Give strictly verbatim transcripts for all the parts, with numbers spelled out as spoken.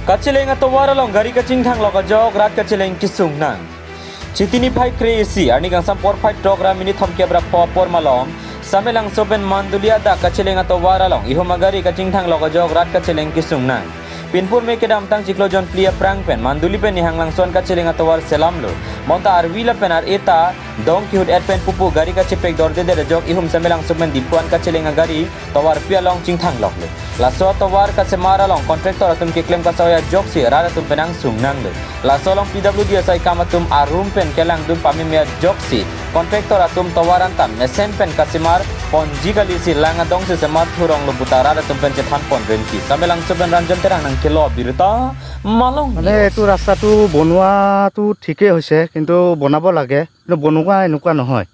Kacheleng atovar along gari kachingthang lok ajok rat kacheleng kesung nang. Chiti niphai kre-isi, arni kangsam porphai throk ra minit thomkep ra pho apor malom, Samelangso pen Manduli adak kacheleng atovar along ihum agari kachingthang lok ajok rat kacheleng kesung nang. Pinpur me kedamtang chiklo jon phli aphrang pen Manduli pen Nihanglangso an kacheleng atovar selamlo. Bonta arvi lapen ar-e ta dong kihut-et pen pupu gari kachepek dordedet ajok ihum Samelangso pen Diphu an kacheleng agari tovarpi along chingthang loklo. Laso atovar kasemar along contractor atum keklem kasoi ajoksi rat atum pen angsung nanglo. Laso along P W D asai kam atum arum pen kelangdun pameme ajoksi contractor atum tovar anta mesen pen kasemar ponji kalisi lang adongsi semar thurong lo puta rat atum pen chethan pon rimki. Samelangso pen Ranjan Terang nangkelo birta Malong মানে News. এইটো ৰাস্তাটো বনোৱাটো ঠিকেই হৈছে, কিন্তু বনাব লাগে, কিন্তু বনোৱা এনেকুৱা নহয়।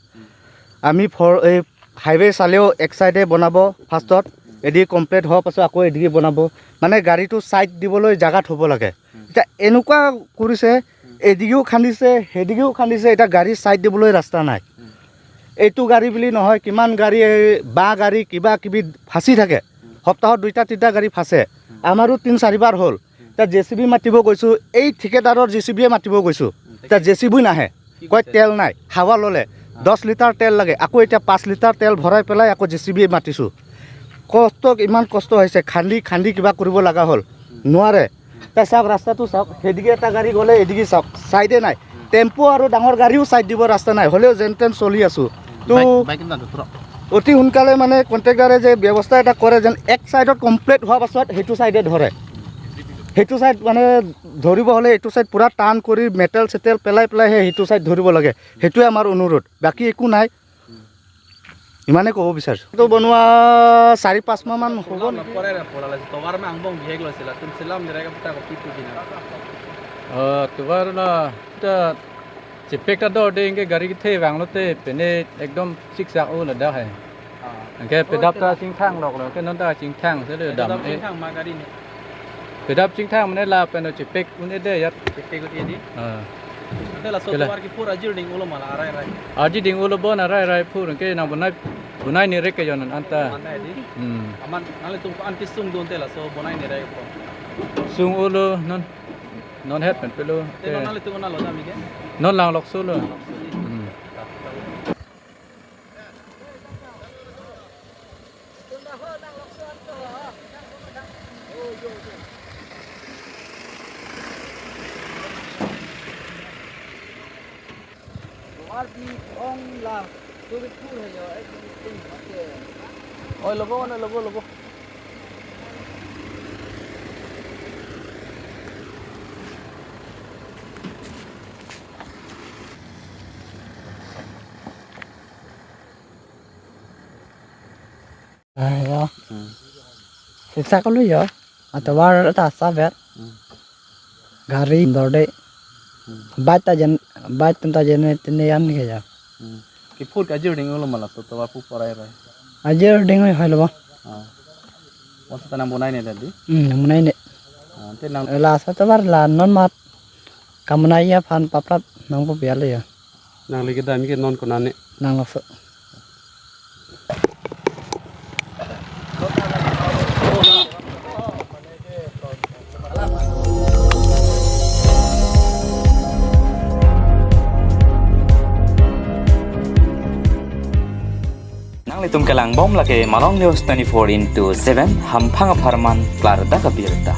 আমি ফৰ এই হাইৱে চালেও এক চাইডে বনাব ফাৰ্ষ্টত, এদিকে কমপ্লিট হোৱাৰ পাছত আকৌ এদিকে বনাব, মানে গাড়ীটো চাইড দিবলৈ জেগা থ'ব লাগে। এতিয়া এনেকুৱা কৰিছে, এদিকেও খান্দিছে, সেইদিকেও খান্দিছে, এতিয়া গাড়ী চাইড দিবলৈ ৰাস্তা নাই। এইটো গাড়ী বুলি নহয়, কিমান গাড়ী, এই বাঁহ গাড়ী কিবা কিবি ফাঁচি থাকে, সপ্তাহত দুইটা তিনিটা গাড়ী ফাঁচে। আমাৰো তিনি চাৰিবাৰ হ'ল। এতিয়া জে চি বি মাতিব গৈছোঁ, এই ঠিকেদাৰৰ জে চি বিয়ে মাতিব গৈছোঁ, এতিয়া জে চি বি নাহে, কয় তেল নাই, হাৱা ল'লে। দহ লিটাৰ তেল লাগে, আকৌ এতিয়া পাঁচ লিটাৰ তেল ভৰাই পেলাই আকৌ জে চি বি মাতিছোঁ। কষ্ট, ইমান কষ্ট হৈছে, খান্দি খান্দি কিবা কৰিব লগা হ'ল, নোৱাৰে। এতিয়া চাওক, ৰাস্তাটো চাওক, সেইদিকে এটা গাড়ী গ'লে এইদিকে চাওক, চাইডে নাই। টেম্পো আৰু ডাঙৰ গাড়ীও চাইড দিব ৰাস্তা নাই, হ'লেও যেন তেন চলি আছোঁ। তো বাইক, বাইক কেইটা ধৰক। অতি সোনকালে মানে কণ্ট্ৰেক্টাৰে যে ব্যৱস্থা এটা কৰে, যেন এক চাইডত কমপ্লিট হোৱাৰ পাছত সেইটো চাইডে ধৰে। সেইটো চাইড মানে ধৰিব হ'লে এইটো চাইড পূৰা টান কৰি মেটেল চেটেল পেলাই পেলাই সেই সেইটো চাইড ধৰিব লাগে, সেইটোৱে আমাৰ অনুৰোধ, বাকী একো নাই। ইমানে ক'ব বিচাৰিছোঁ। তো বনোৱা চাৰি পাঁচ মাহমান হ'ব নেকি? Pore ra pora la tovar ma angbong bihek lo sila tum selam direct apta ko pitu kina. Oh, tovar la ta chepek ta dorde, anke gari kethe vanglote pene ekdom siksak o ladak he. Anke pedap ta chingthang loklo, anke non ta chingthang se le dam. Pedap chingthang ma gari ne. Pedap chingthang mane lapen chepek un-e de yat. Chepek un-e di. Ah. Ante laso tovar kiphur ajir ding ulo ma la arai rai. Ajir ding ulo bon arai rai phur, anke nang bonai, bonai ni rek ke yon anta. Mana di? Hmm. Aman nanglitum ko-an kesung do ante laso bonai ni rek ko. Sung ulo non, non het pen pelo. Te non nanglitum ko na lo dam ike? Non Langlokso lo. Hmm. Oi, lobo, oi, lobo, lobo. Ah, ya. Hmm. Siksak lo ya. Atovar ta savet. Hmm. Gari dorde. Hmm. Bike ta jen, bike tum ta jen tene yan ke ya. Hmm. Kiphur ke ajir ding ulo ma laso tovar pu porai rai. Ajir ding oi hoi lo ba. Ah. Wasa ta nang bonai ne tadi? Hmm, nang bonai ne. Ah, ante nang laso tovar la non mat. Kamonai aphan paprap nangpo piale ya. Nangli kedam ke non konane? Nanglokso. Nanglitum kelangbom lake Malong News twenty-four into seven, hamphang apharman klardak abirta.